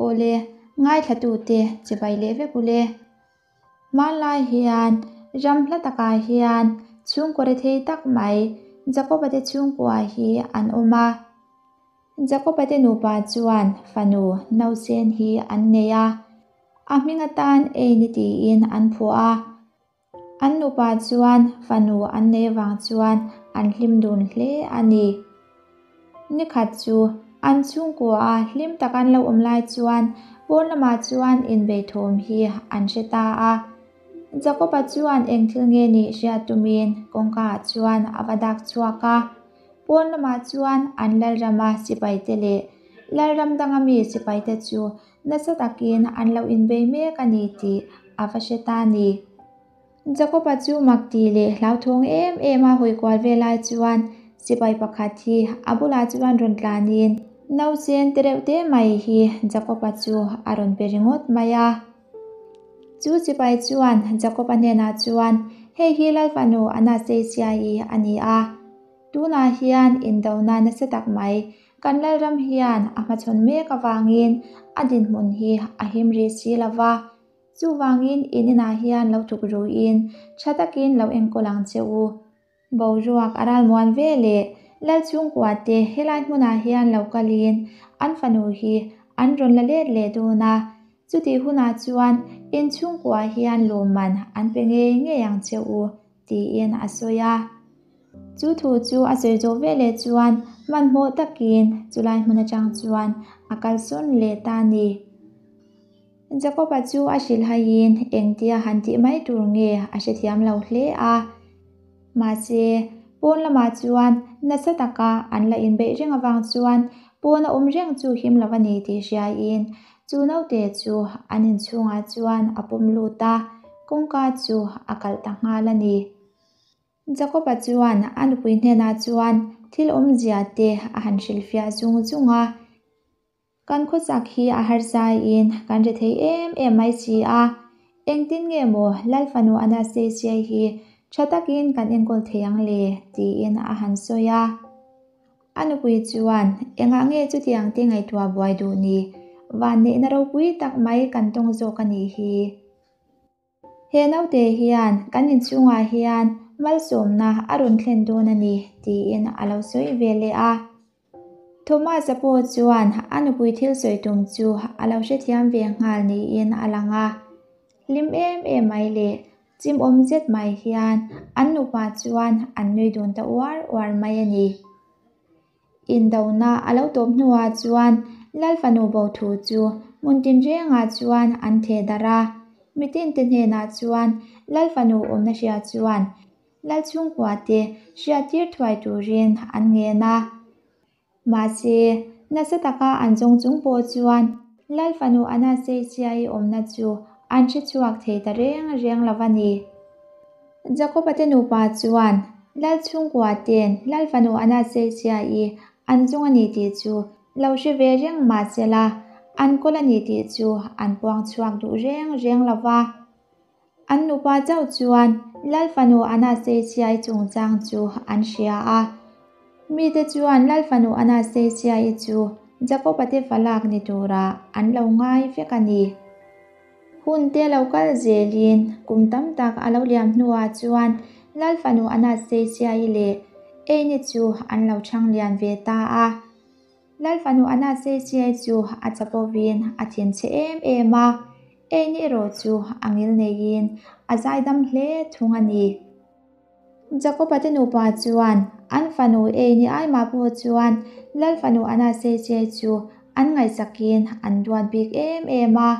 Awle, ngaithlatute chibai leh vek ule. Hmanlai hian ram hla takah hian chhungkaw rethei tak mai Jakoba te chhungkua hi an awm a. Jakoba te nupa chuan fanu nausen hi an nei a, a hming atan Eini tiin an phuah a. An nupa chuan fanu an nei vang chuan an hlim dun hle a ni. Nikhat chu an chhungkua a hlim tak an lo awm lai chuan pawn lamah chuan inbei thawm hi an hre ta a. Jakoba chuan eng thil nge nih hriat tumin kawngka ah chuan a va dak chhuak a. Pawn lamah chuan an Lalrama sipaite leh Lalram danga mi sipaite chu nasa takin an lo inbei mek a ni tih a va hre ta a ni. Jakoba chu mak tih leh hlauthawng em em a hawi kual ve lai chuan sipai pakhat hi a bulah chuan rawn tlanin nausen te reuh te mai hi Jakoba chu a rawn pe ringawt mai a. Chu sipai chuan Jakoba hnenah chuan, Hei hi Lalfanu Anastasia-i a ni a, tunah hian indona nasa tak mai kan Lalram hian a hmachhawn mek avangin a dinhmun hi a him rih si lo va. Chuvangin in inah hian lo tuk ruin tha takin lo enkawl ang che u. Boruak a ralmuan ve leh Lalchhungkua te helai hmunah hian lo kalin an fanu hi an rawn la let leh dawn a, chutih hunah chuan in chhungkua hian lawmman an pe ngei ngei ang che u, tiin a sawi a. Chu thu chu a sawi zawh veleh chuan hmanhmawh takin chulai hmun atang chuan a kalsawn leh ta a ni. Jakoba chu a hrilhaiin engtia han tih mai tur nge a hrethiam lo hle a. Mahse, pawn lamah chuan nasa taka an la inbeih reng avang chuan pawn a awm reng chu him lo a ni tih hriaiin chu naute chu an inchhungah chuan a pawm lut a, kawngka chu a kalh ta nghal a ni. Jakoba chuan a nupui hnenah chuan thil awmzia te a han hrilhfiah zung zung a. Kan khawchak hi a harsaiin kan ri thei em em mai si a, engtin nge maw Lalfanu Anastasia hi tha takin kan enkawl thei ang le? tiin a han sawi a. A nupui chuan, Engah nge chutiang te ngaihtuah buai duh ni? Vanneihna ropui tak mai kan tawng zawk a nih hi. He naute hian kan inchhungah hian malsawmna a rawn thlen dawn a ni, tiin a lo sawi ve leh a. Thomas-a pawh chuan a nupui thil sawi tum chu a lo hrethiam ve nghal niin a lang a. Hlim em em mai leh chimawm zet mai hian an nupa chuan an nui dun ta uar uar mai a ni. Indona a lo tawp hnuah chuan Lal fanu bo thu chu hmun tinrengah chuan an theh darh a. Mitinte hnenah chuan Lal fanu awmna hria chuan Lal chhungkua te hriattir thuai turin an ngen a. Mahse, nasa taka an zawng chung pawh chuan Lal fanu Anastasia-i awmna chu an hre chhuak thei ta reng reng lo a ni. Jakoba te nupa chuan Lal chhungkua ten Lal fanu Anastasia-i an zawng a ni tih chu lo hre ve reng mah se la, an kawl a ni tih chu an puang chhuak duh reng reng lo va. An nupa chauh chuan Lal fanu Anastasia-i chungchang chu an hria a. Mite chuan Lal fanu Anastasia-i chu Jakoba te falak ni turah an lo ngai vek a ni. Hun te lo kal zelin kum tam tak a lo liam hnuah chuan Lal fanu Anastasia-i leh Eini chu an lo chhang lian ve ta a. Lal fanu Anastasia-i chu a chapovin a thinchhe em em a, Eini erawh chu a ngil neiin a zaidam hle thung a ni. Jakoba te nupa chuan an fanu Eini aimah pawh chuan Lal fanu Anastasia-i chu an ngaihsakin an duat bik em em a.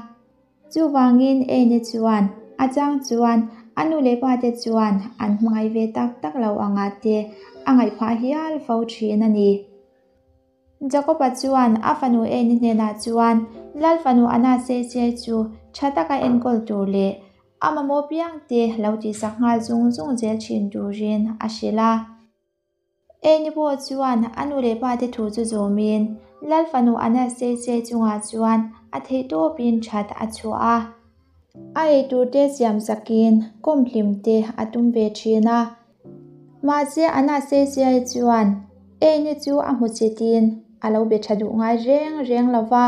Chuvangin Eini chuan a chang chuan a nu leh pa te chuan an hmangaih ve tak tak lo angah te a ngaihphah hial fo thin a ni. Jakoba chuan a fanu Eni hnenah chuan Lal fanu Anastasia chu tha taka enkawl tur leh a mamawh piangte lo tihsak nghal zung zung zel thin turin a hrilh a. Eni pawh chuan a nu leh pate thu chu zawmin Lal fanu Anastasia chungah chuan a theihtawpin that a chhuah a. A eiturte siam sakin kawm hlimte a tum ve thin a. Mahse Anastasia-i chuan Amy chu a hmu chitin a lo be tha duh ngai reng reng lo va.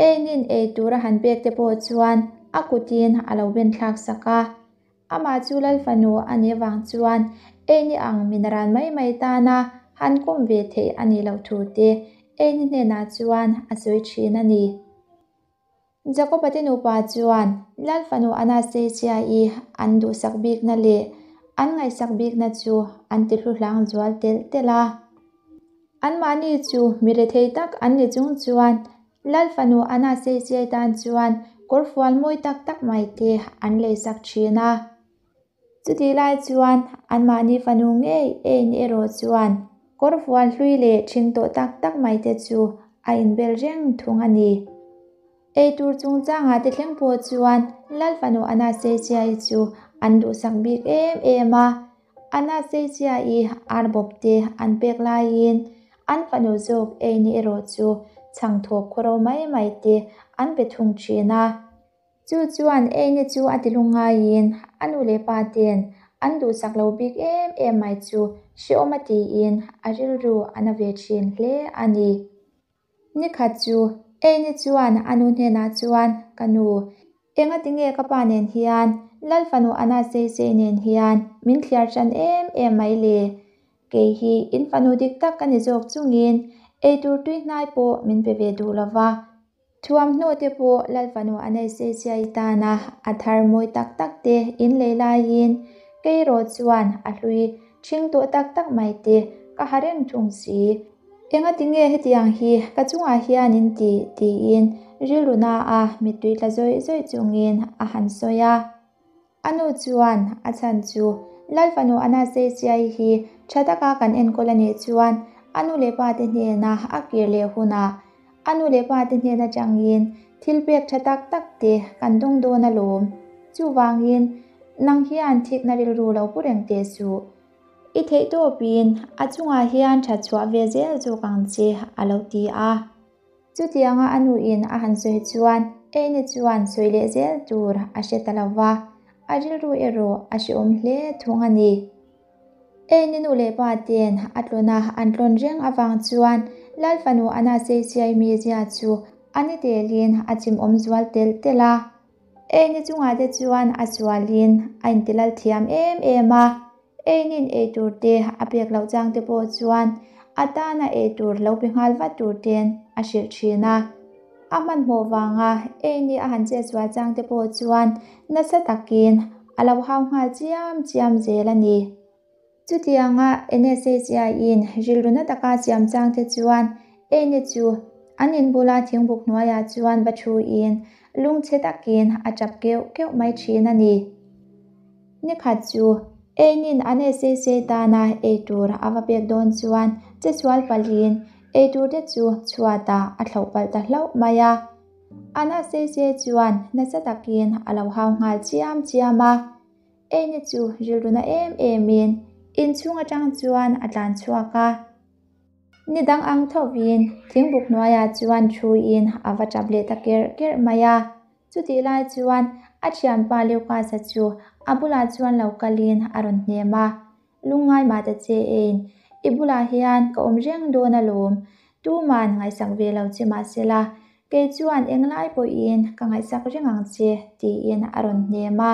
Einin ei tur a han pek te pawh chuan a kutin a lo ben thlak sak a. Amah chu Lal fanu a nih avang chuan Eini ang min ran mai mai tana han kawm ve theih a nih loh thu te Eini hnenah chuan a sawi thin a ni. Jakoba te nupa chuan Lal fanu Anastasia-i an duhsak bikna leh an ngaihsak bikna chu an ti hluhlang zual telh telh a. Anmahni chu mi rethei tak an ni chung chuan Lal fanu Anastasia-i tan chuan kawrfual mawi tak tak mai te an leisak thin a. Chutih lai chuan anmahni fanu ngei ein erawh chuan kawrfual hlui leh ṭhing tawh tak tak mai te chu a inbel reng thung a ni. Eitur chungchangah te thleng pawh chuan Lal fanu Anastasia-i chu an duhsak bik em em a, Anastasia-i arbawp te an pek laiin an fanu zawk Eini erawh chu chhangthawp khawro mai mai te an pe thung ṭhin a. Chu chuan Eini chu a ti lungngaiin a nu leh pa ten an duhsak lo bik em em mai chu hrehawm a tiin a rilru a na ve thin hle a ni. Nikhat chu Eini chuan a nu hnenah chuan, Ka nu, engatinge ka pa nen hian Lal fanu Anastasia nen hian min thliar tan em em mai le? Kei hi in fanu dik tak ka ni zawk chungin eitur tui hnai pawh min pe ve duh lova, Thuamhnaw te pawh Lal fanu Anastasia-i tana a thar mawi tak tak te in lei laiin kei erawh chuan a hlui ṭhing tawh tak tak mai te ka ha reng thung si. Engatinge hetiang hi ka chungah hian in ti? tiin rilru na a mittui tla zawih zawih chungin a han sawi a. A nu chuan a chhan chu Lal fanu Anastasia-i hi tha taka kan enkawl a nih chuan a nu leh pa te hnena a kir leh hunah a nu leh pa te hnen atangin thil pek tha tak tak te kan dawng dawn alawm. Chuvangin nang hian thikna rilru lo pu reng teh suh. I theih tawpin a chungah hian that chhuah ve zel zawk ang che a lo ti a. Chutianga a nuin a han sawi chuan Amy chuan sawi leh zel tur a hre ta lo va, a rilru erawh a hrehawm hle thung a ni. Amy nu leh pa ten a tlawn a an tlawn reng avang chuan Lal fanu Anastasia-i mizia chu a ni telin a chimawm zual telh telh a. Amy chungah te chuan a sualin a intilal thiam em em a. Einin eitur te a pek loh chang te pawh chuan a tana eitur lo pe nghal vat tur ten a hrilh thin a. A hmanhmawh vanga Eini a han chetsual chang te pawh chuan nasa takin a lo hau nghal chiam chiam zel a ni. Chutianga NSHI-in rilru na taka siam chang te chuan Eini chu an inbula thingbuk hnuaiah chuan va thuin lungchhe takin a tap keuh keuh mai thin a ni. Nikhat chu Einin an SAC tana eitur a va pek dawn chuan chesual palhin eitur te chu chhuatah a thlauh palh ta hlauh mai a. An SAC chuan nasa takin a lo hau nghal chiam chiam a. Eini chu rilru na em emin inchhung atang chuan a tlan chhuak a. Ni dang ang thovin thingbuk hnuaiah chuan thuin a va tap leh ta kerh kerh mai a. Chutih lai chuan a thianpa Leucas-a chu a bulah chuan lo kalin a rawn hnem a, Lungngai mah ta che ein, i bulah hian ka awm reng dawn alawm, tuman ngaihsak ve lo che mahsela, kei chuan englai pawhin ka ngaihsak reng ang che, tiin a rawn hnem a.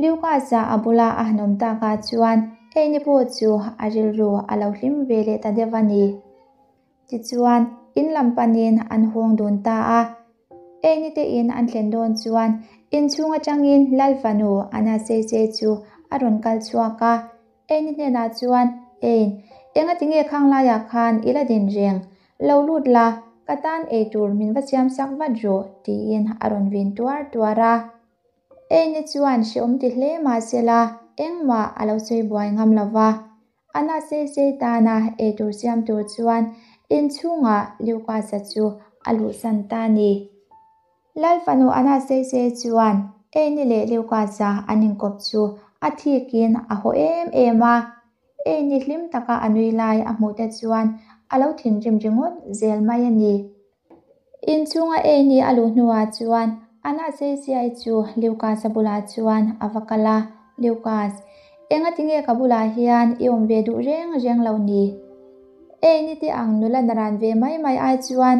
Leucas-a a bula a han awm takah chuan Eini pawh chu a rilru a lo hlim ve leh ta deuh a ni. Tichuan, in lam panin an hawng dun ta a. Eini te in an thlen dawn chuan inchhung atangin Lal fanu Anastasia chu a rawn kal chhuak a. Eini hnenah chuan, Ein, engatinge khang laiah khan i la din reng? Lo lut la, ka tan eitur min va siam sak vat rawh, tiin a rawn vin tuar tuar a. Eini chuan hrehawm ti hle mahsela engmah a lo sawi buai ngam lo va. A na sei sei tana eitur siam tur chuan inchhungah Lucas-a chu a luhsan ta a ni. Lal fanu Ana sei sei chuan Eini leh Lucas-a an inkawp chu a thikin a haw em em a. Eini hlim taka a nui lai a hmuh te chuan a lo thinrim ringawt zel mai a ni. Inchhunga Eini a luh hnuah chuan Ana Seisiai chu Lucas-a bulah chuan a va kal a, Lucas, engatinge ka bulah hian i awm ve duh reng reng lo ni? Eini te ang nula naran ve mai mai ai chuan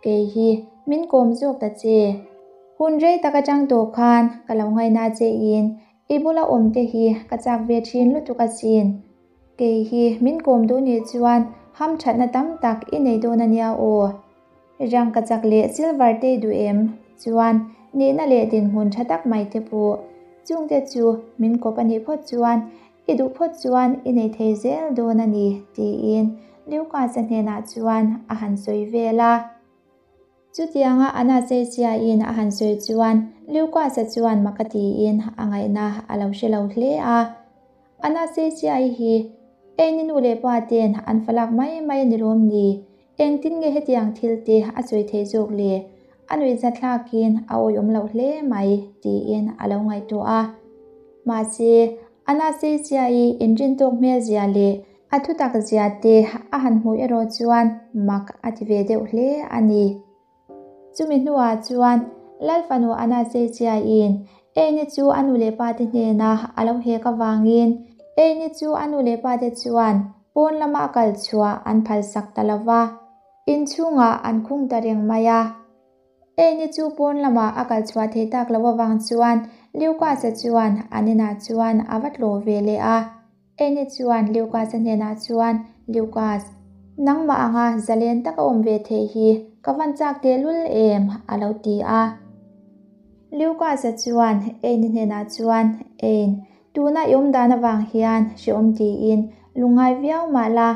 kei hi min kawm zawk ta che. Hun rei tak atang tawh khan ka lo ngaina che in i bula awm te hi ka chak ve thin lutuk asin. Kei hi min kawm duh nih chuan hamthatna tam tak i nei dawn ania aw. Rangkachak leh silver te i duh em? Chuan nihna leh dinhmun tha tak mai te pawh. Chungte chu min kawp a nih phawt chuan i duh phawt chuan i nei thei zel dawn a ni, tiin Lucas-a hnenah chuan a han sawi vel a. Chutianga Anastasia-in a han sawi chuan Lucas-a chuan mak a tiin a ngaihna a lo hre lo hle a. Anastasia-i hi Eni nu leh pa ten an falak mai mai a ni lawm ni? Engtin nge hetiang thil te a sawi theih zawk le? A nuihza thlakin a awihawm loh hle mai, tiin a lo ngaihtuah a. Mahse, Anastasia-i inrintawk hmelzia leh a thutak zia te a han hmuh erawh chuan mak a ti ve deuh hle a ni. Chumi hnuah chuan Lal fanu Anastasia-in Eni chu a nu leh pate hnena a lo hek avangin Eni chu a nu leh pate chuan pawn lama a kal chhuah an phalsak ta lo va, inchhungah an khung ta reng mai a. Eni chu pawn lamah a kal chhuah theih tak loh avang chuan Lucas-a chuan an inah chuan a va tlawh ve leh a. Eni chuan Lucas-a hnenah chuan, Lucas, nangmah anga zalen taka awm ve theih hi ka van chak tehlul em? a lo ti a. Lucas-a chuan Eni hnenah chuan, Ein, tuna i awm dan avang hian hrehawm tiin lungngai viau mah la,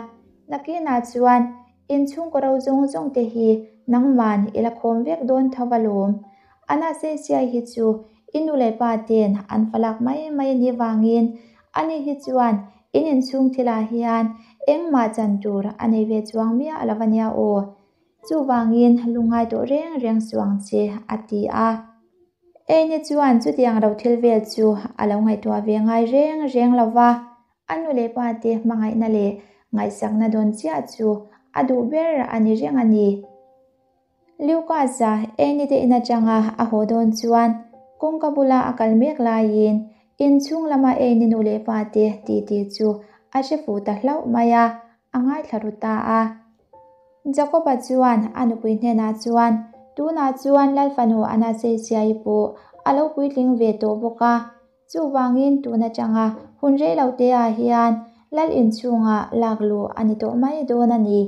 nakinah chuan Inchhungkaw ro zawng zawng te hi nangman i la khawm vek dawn tho alawm. Anastasia hi chu i nu leh pa ten an falak mai mai a nih vangin ani hi chuan in inchhung thilah hian engmah chan tur a nei ve chuang miah lo a nia aw. Chuvangin lungngai tawh reng reng suang che a ti a. Eni chuan chutiang ro thil vel chu a lo ngaihtuah ve ngai reng reng lo va. A nu leh pa te hmangaihna leh ngaihsakna dawn chiah chu a duh ber a ni reng a ni. Lucas-a Annie te in atanga a haw dawn chuan kawngka bula a kal mek laiin inchhung lama Annie nu leh pa te titi chu a hre fuh ta hlauh mai a, a ngaithla ru ta a. Jakoba chuan a nupui hnenah chuan, Tunah chuan Lalfanu Anastasia-i pawh a lo puitling ve tawh bawk a, Chuvangin tun atanga hun rei lo te ah hian lal inchhungah lak luh a ni tawh mai dawn a ni.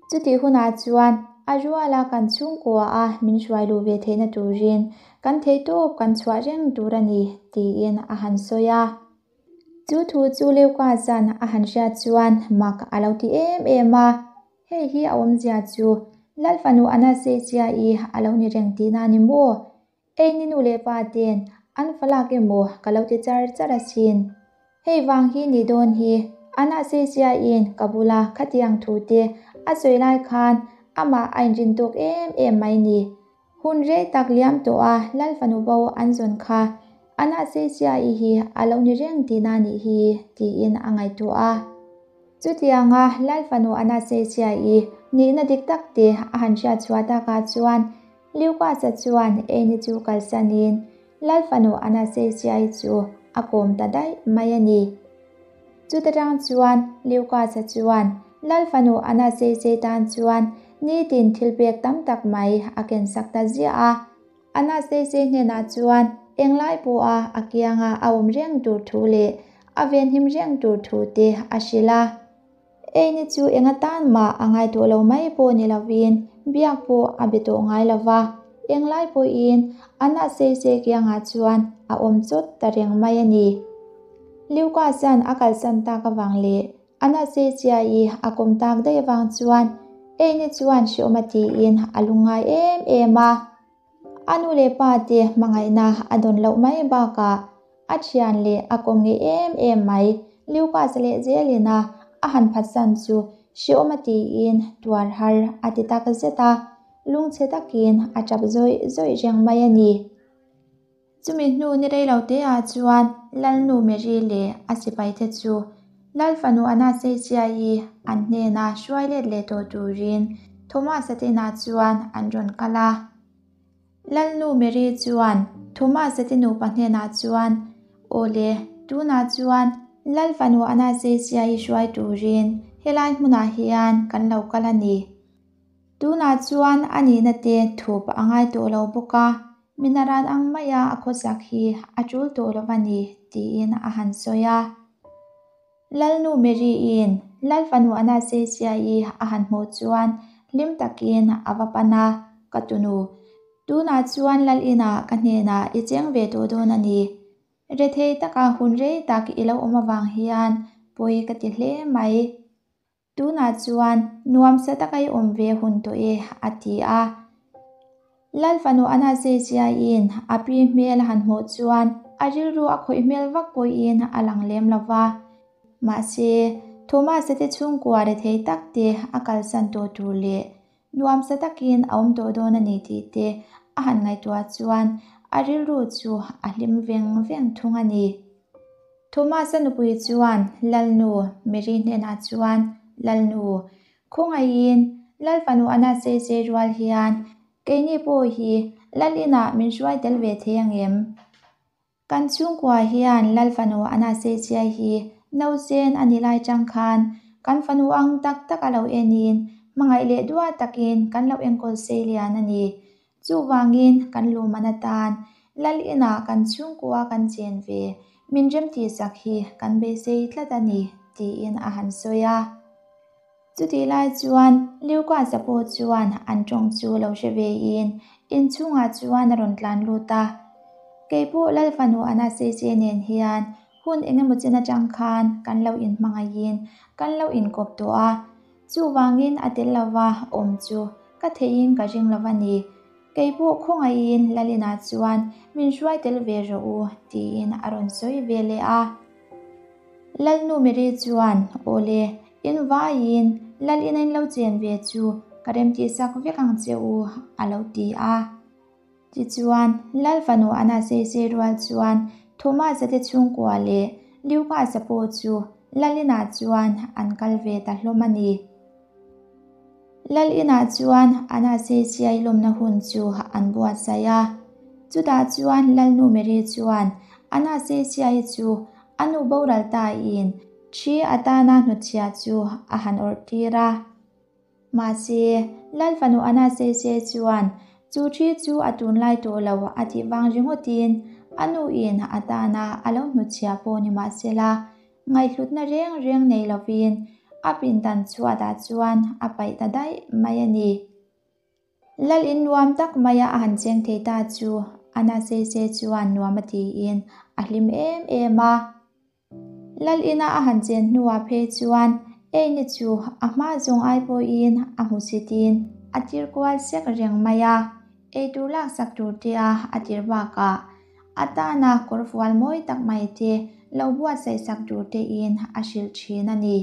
Chutih hunah chuan a ruala kan chhungkua a min hruai luh ve theihna turin kan theihtawp kan chhuah reng tur a ni, tiin a han sawi a. Chu thu chu Leukasan a han hriat chuan mak a lo ti em em a. Hei hi a awmzia chu Lal fanu Anastasia-i a lo ni reng tihna a ni maw? Eini nu leh pa ten an falak emaw ka lo ti char char asin. Hei vang hi ni dawn hi Anastasia-in ka bula khatiang thu te a sawi lai khan amah a inrin tawk em em mai ni. Hun rei tak liam tawh a Lal fanu bo an zawn kha Anastasia-i hi a lo ni reng tihna nih hi tiin a ngaihtuah a. Chutianga Lal fanu Anastasia-i nihna dik tak te a han hriat chhuah takah chuan Lucas-a chuan Eni chu kalsanin Lal fanu Anastasia-i chu a kawm ta daih mai a ni. Chuta tang chuan Lucas-a chuan Lal fanu Anastasia-i tan chuan nitin thil pek tam tak mai a kensak ta ziah a. Anastasia-i hnenah chuan englai pawha a kianga a awm reng tur thu leh a venhim reng tur thu te a hrilh a. Eini chu eng atan mah a ngai tawh lo mai pawh ni lovin biak pawh a be tawh ngai lo va, englai pawhin a na sei sei kiangah chuan a awm chawt ta reng mai a ni. Lucas-a'n a kalsan tak avang leh a na sei chiai a kawm tak daih avang chuan Eini chuan hreawm a tiin a lungngai em em a. A nu leh pa te hmangaihna a dawn loh mai bakah a thian leh a kawm ngei em em mai. Lucas leh zelin a a han phatsan chu hreawm a tiin tuar har a ti tak zet a, lungchhe takin a tap zawih zawih reng mai a ni. Chumi hnu ni rei lo te ah chuan Lalnu Mary leh a sipai te chu Lal fanu Anastasia-i an hnena hruai let leh tawh turin Thomas-a te inah chuan an rawn kal a. Lalnu Mary chuan Thomas-a te nupa hnenah chuan, Aw le, tunah chuan Lal fanu Anastasia-i hruai turin helai hmunah hian kan lo kal a ni. Tunah chuan a nihna te thup a ngai tawh lo bawk a, mi naran ang maia a khawsak hi a tul tawh lo a ni, tiin a han sawi a. Lalnu Mary-i'n Lal fanu Anastasia-i a han hmuh chuan hlim takin a va pan a, Ka tunu, tunah chuan Lal inah ka hnenah i cheng ve tawh dawn a ni. Rethei taka hun rei tak i lo awm avang hian pawi ka ti hle mai. Tunah chuan nuamsa taka i awm ve hun tawh e, a ti a. Lal fanu Anastasia-i'n a pi hmel a han hmuh chuan a rilru a khawih hmel vak pawhin a lang lem lo va. Mahse, Thomas-a te chhungkua rethei tak te a kalsan tawh tur leh nuamsa takin a awm tawh dawn a ni tih te a han ngaihtuah chuan a rilru chu a hlim veng veng thung a ni. Thomas-a nupui chuan Lalnu Mary hnenah chuan, Lalnu, khawngaihin Lal fanu a nat sei sei rual hian keini pawh hi Lal inah min hruai tel ve thei ang em? Kan chhungkua hian Lal fanu a nat sei chiai hi nausen a ni lai chang khan kan fanu ang tak tak a lo enin hmangaih leh duat takin kan lo enkawl sei lian a ni. Chuvangin kan luhman atan Lal inah kan chhungkua kan chen ve min remtihsak hi kan beisei tlat a ni, tiin a han sawi a. Chutih lai chuan Liukasa pawh chuan an tawng chu lo hre vein inchhungah chuan a rawn tlan lut a. Kei pawh Lal fanu Anastasia nen hian hun engemaw chen atang khan kan lo inhmangaihin kan lo inkawp tawh a. Chuvangin a tel lova awm chu ka theihin ka ring lo a ni. Kei pawh khawngaihin Lalina chuan min hruai tel ve rawh u tiin a rawn sawi ve leh a. Lalnu Mary chuan, Awle, in vaiin Lalina in lo chen ve chu ka remtihsak vek ang che u a lo ti a. Tichuan, Lal fanu Anna Seisei rual chuan Thomas-a te chhungkua leh Lucas-a pawh chu Lal inah chuan an kal ve ta hlawm a ni. Lal inah chuan Anna Seisei lawmna hun chu an buatsaih a. Chutah chuan Lalnu Mary chuan Anna Seisei chu a nu boral tain thi atana hnutchhiah chu a han awrhtir a. Mahse, Lal fanu Anastasia chuan chu thi chu a tunlai tawh lo a tih vang ringawtin a nuin a tana a lo hnutchhiah pawh ni mahsela ngaihhlutna reng reng nei lovin a pindan chhuatah chuan a paih ta daih mai a ni. Lal in nuam tak maia a han cheng thei ta chu Anastasia chuan nuam a tiin a hlim em em a. Lal ina a han chen hnuah phei chuan Eini chu a hma zawng ai pawhin a hmusitin a tir kual sek reng mai a, eitur laksak tur te a a tir bakah a tana kawr fual mawi tak mai te lo buatsaih sak tur tein a hrilh thin a ni.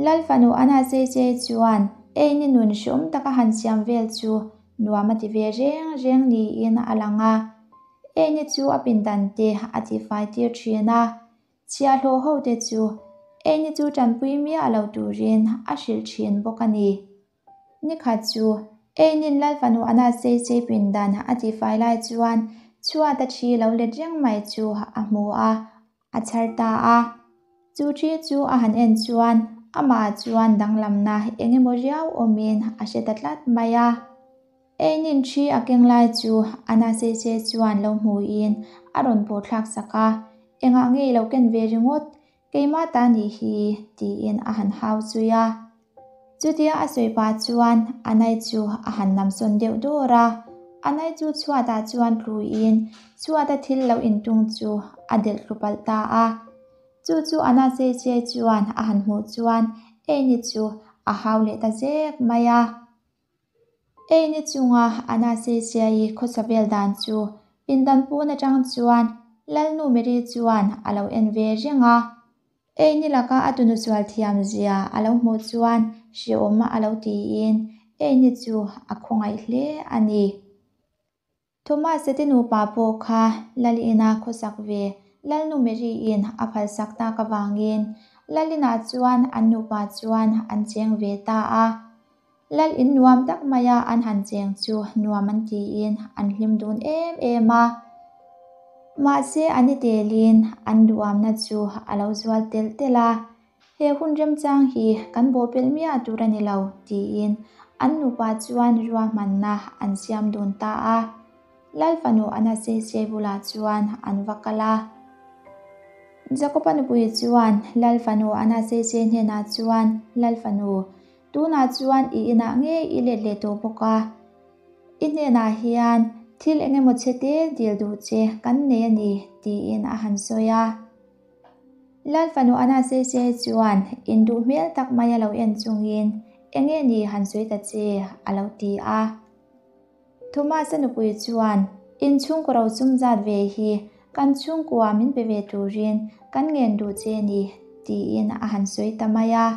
Lal fanu Anna Seisei chuan Eini nun hreawm taka han siam vel chu nuam a ti ve reng reng niin a lang a. Eini chu a pindan te a tifai tir thin a, chhiahhlawh ho te chu Eini chu tanpui miah lo turin a hrilh thin bawk a ni. Nikhat chu Einin Lal fanu Anna Seisei pindan a tifai lai chuan chhuat a thi lo let reng mai chu a hmu a, a chhar ta a. Chu thi chu a han en chuan amah chuan danglamna eng emaw riau awmin a hre ta tlat mai a. Einin thi a keng lai chu Anastasia chuan lo hmuin a rawn pawh thlak sak a, Engah nge i lo ken ve ringawt? Keimah ta nih hi, tiin a han hau zui a. Chutia a sawi pah chuan Anai chu a han namsawn deuh dawr a, Anai chu chhuatah chuan tluin chhuata thil lo intung chu a delh tlu palh ta a. Chu chu Ana Seisiai chuan a han hmuh chuan Eini chu a hau leh ta zek mai a. Eini chunga Ana Seisiai khawsa vel dan chu pindan pun atang chuan Lalnu Mary chuan a lo en ve reng a. Eini laka a tunu sual thiam zia a lo hmuh chuan hreawm a lo tiin Eini chu a khawngaih hle a ni. Thomas-a te nupa pawh kha Lalina khawsak ve Lalnu Mary-in a phalsak tak avangin Lalina chuan an nupa chuan an cheng ve ta a. Lal in nuam tak maia an han cheng chu nuam an tiin an hlim dun em em a. Mahse a ni telin an duamna chu a lo zual telh telh a, he hun remchang hi kan bawhpelh miah tur a ni lo tiin An nupa chuan ruahmanna an siam dun ta a. Lal fanu Anastasia bulah chuan an va kal a. Jakob-a nupui chuan Lal fanu Anastasia hnenah chuan, Lal fanu, tunah chuan i inah ngei i let leh tawh bawk a. I hnenah hian thil eng emaw chhe te dil duh che kan nei a ni, tiin a han sawi a. Lal fanu Anastasia chuan induh hmel tak mai a lo en chungin, Enge ni han sawi ta che? a lo ti a. Thomas-a nupui chuan, In chhungkaw ro sum zat ve hi kan chhungkua min pe ve turin kan ngen duh che ni, tiin a han sawi ta mai a.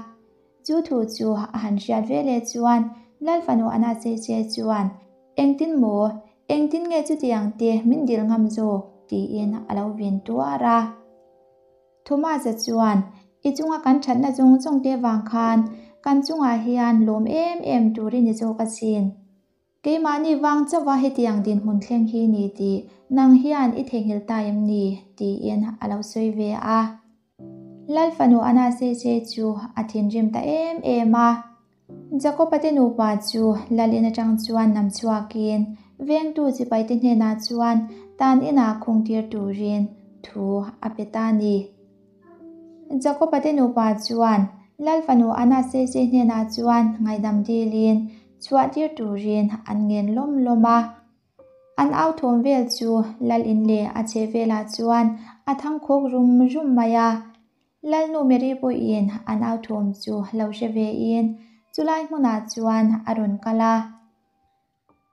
Chu thu chu a han hriat ve leh chuan Lal fanu Anastasia chuan, Engtin maw? Engtin nge chutiang te min dil ngam zawk? tiin a lo vin tuar a. Thomas-a chuan, I chunga kan thatna zawng zawng te vang khan kan chungah hian lawm em em tur i ni zawk asin. Keimahni vang chauha hetiang dinhmun thleng hi ni tih nang hian i theihnghilh ta em ni? tiin a lo sawi ve a. Lal fanu Anastasia chu a thinrim ta em em a. Jakob-a te nupa chu lal in atang chuan nam chhuakin vengtu sipaite hnenah chuan tan inah khungtir turin thu a pe ta a ni. Jakob-a te nupa chuan lal fanu Anastasia hnenah chuan ngaihdam dilin chhuahtir turin an ngen lawm lawm a. An au thawm vel chu lal in leh a chhe velah chuan a thangkhawk rum rum mai a. Lalnu Mary pawhin an au thawm chu lo hre vein chulai hmunah chuan a rawn kal a.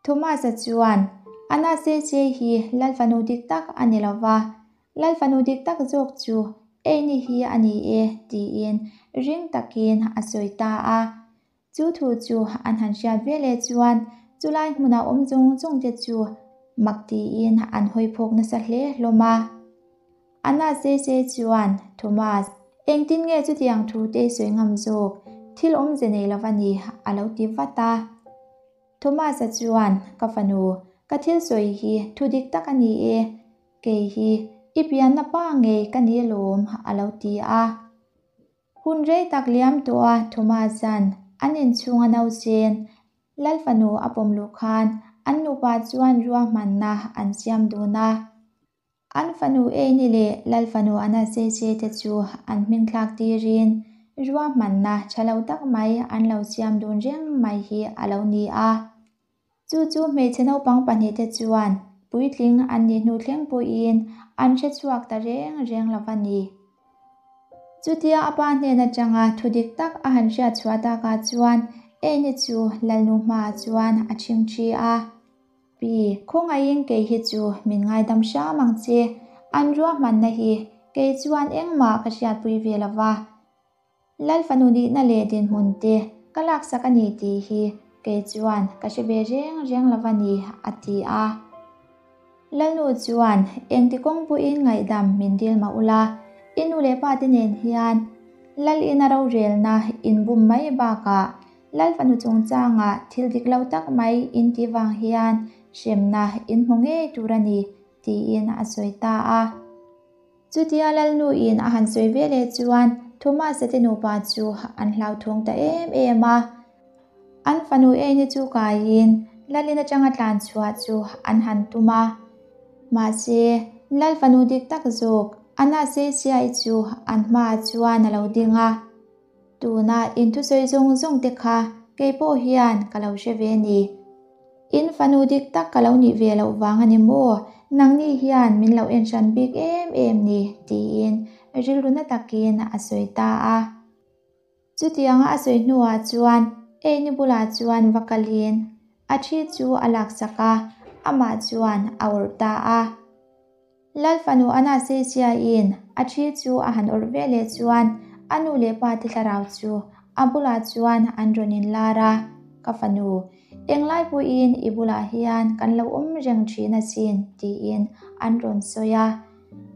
Thomas-a chuan, Anastasia hi Lal fanu dik tak a ni lo va, Lal fanu dik tak zawk chu Amy hi a ni e, tiin ring takin a sawi ta a. Chu thu chu an han hriat ve leh chuan chulai hmuna awm zawng zawng te chu mak tiin an hawi phawk nasa hle hlawm a. Anna Sese chuan, Thomas, engtin nge chutiang thu te sawi ngam zawk? Thil awmze nei lo va ni, a lo ti vat a. Thomas-a chuan, Ka fanu, ka thil sawi hi thu dik tak a ni e. Kei hi i pianna pa ngei ka ni alawm, a lo ti a. Hun rei tak liam tawh a Thomas-a'n an inchhung a nausen Lal fanu a pawm luh khan an nupa chuan ruahmanna an siam dun a. An fanu Eini leh Lal fanu Anastasia te chu an hming thlak tirin ruahmanna tha lo tak mai an lo siam dun reng mai hi a lo ni a. Chu chu hmeichhe naupang pahnihte chuan puitling an nih hnu thleng pawhin an hre chhuak ta reng reng lo va ni. Chutia a pa hnen atanga thu dik tak a han hriat chhuah takah chuan Eni chu Lalnu hmaah chuan a chhingthi a. Pi, khawngaihin kei hi chu min ngaidam hram ang che, an ruahmanna hi kei chuan engmah ka hriatpui ve lo va. Lal fanu nihna leh dinhmun te ka laksak a ni tih hi kei chuan ka hre ve reng reng lo va ni, a ti a. Lalnu chuan, Engti kawng pawhin ngaihdam min dil mah ula, i nu leh pa te nen hian Lal ina rorelna in bum mai bakah Lal fanu chungchangah thil dik lo tak mai in tih vang hian hremna in hmu ngei tur a ni, tiin a sawi ta a. Chutia Lalnuin a han sawi ve leh chuan Thomas-a te nupa chu an hlauthawng ta em em a. An fanu Eni chu kaiin Lalin atanga tlan chhuah chu an han tum a. Mahse, Lal fanu dik tak zawk Anastasia-i chu an hmaah chuan a lo ding a. Tuna in thusawi zawng zawng te kha kei pawh hian ka lo hre ve ni. In fanu dik tak ka lo nih ve loh vang a ni maw? Nangni hian min lo en hran bik em em ni? tiin rilru na takin a sawi ta a. Chutianga a sawi hnuah chuan Amy bulah chuan va kalin a thi chu a laksak a, amah chuan a awrh ta a. Lal fanu Anastasia-in a thi chu a han awrh ve leh chuan a nu leh pa te thlarau chu a bulah chuan an rawn inlar a, Ka fanu, englai pawhin i bulah hian kan lo awm reng thin asin, tiin an rawn sawi a.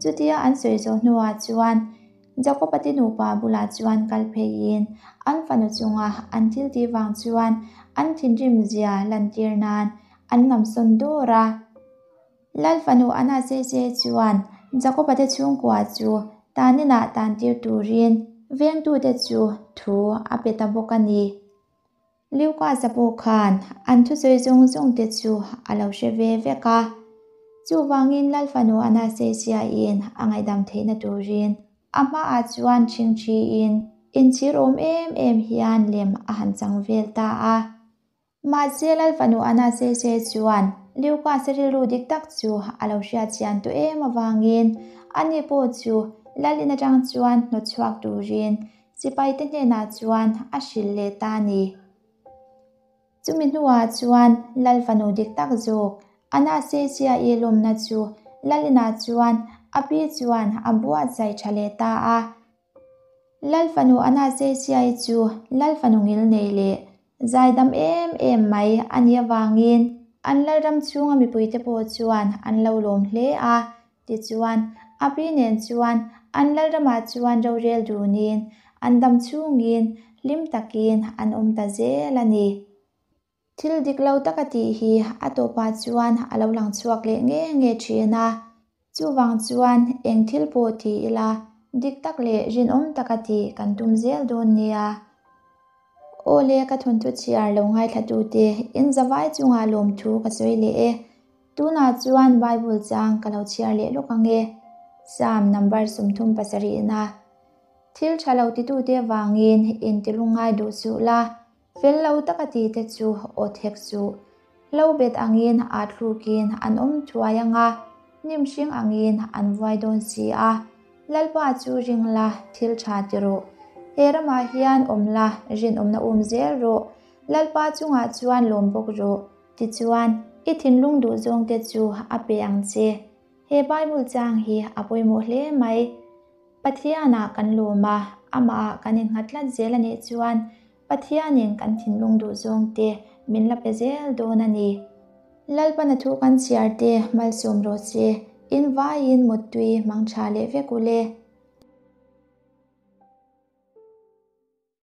Chutia an sawi zawh hnuah chuan Jakob-a te nupa bulah chuan kal pheiin an fanu chunga an thil tih vang chuan an thinrim zia lantir nan an namsawn dawr a. Lal fanu Anastasia chuan Jakob-a te chhungkua chu taninah tan tir turin vengtute chu thu a pe ta bawk a ni. Lucas-a pawh khan an thusawi zawng zawng te chu a lo hre ve vek a. Chuvangin Lalfanu Anastasia-in a ngaihdam theihna turin a hmaah chuan ṭhingṭhiin inchhir awm em em hian lem a han chang vel ta a. Mahse Lalfanu Anastasia chuan Lucas-a rilru dik tak chu a lo hriat chian tawh em avangin ani pawh chu Lalin atang chuan hnawtchhuak turin sipaite hnenah chuan a hrilh leh ta a ni. Chumi hnuah chuan Lal fanu dik tak zawk, Anastasia-i lawmna chu Lalina chuan a pi chuan a buatsaih tha leh ta a. Lal fanu Anastasia-i chu Lal fanu ngilnei leh zaidam em em mai a nih avangin an Lalram chhunga mipuite pawh chuan an lo lawm hle a. Tichuan, a pi nen chuan an Lalramah chuan rorel dunin an dam chhungin hlim takin an awm ta zel a ni. Thil dik lo taka tih hi a tawpah chuan a lo lang chhuak leh nge nge thin a. Chuvang chuan eng thil pawh ti ila dik tak leh rinawm taka tih kan tum zel dawn nia. Aw le ka thawnthu chhiar lo ngaithlatute in zavai chungah lawmthu ka sawi leh e. Tunah chuan Bible chang ka lo chhiar leh lawk ang e. Psalm number 37 na. Thil tha lo titute avangin intilungngai duh suh la, fel lo taka tite chu aw thek suh. Hlo bet angin aa thlukin an awm thuai ang a, hnim hring angin an vuai dawn si a. Lalpa chu ring la, thil tha ti rawh. He ramah hian awm la, rinawmna um zel rawh. Lalpa chungah chuan lawm bawk rawh. Tichuan, i thinlung duh zawngte chu a pe ang che. He Bible chang hi a pawimawh hle mai. Pathianah kan lawm a, amahah kan innghat tlat zel a nih chuan Pathianin kan thinlung duh zawngte min la pe zel dawn a ni. Lalpana thu kan chhiar te malsawm rawh se, in vaiin muttui hmang tha leh vek u le.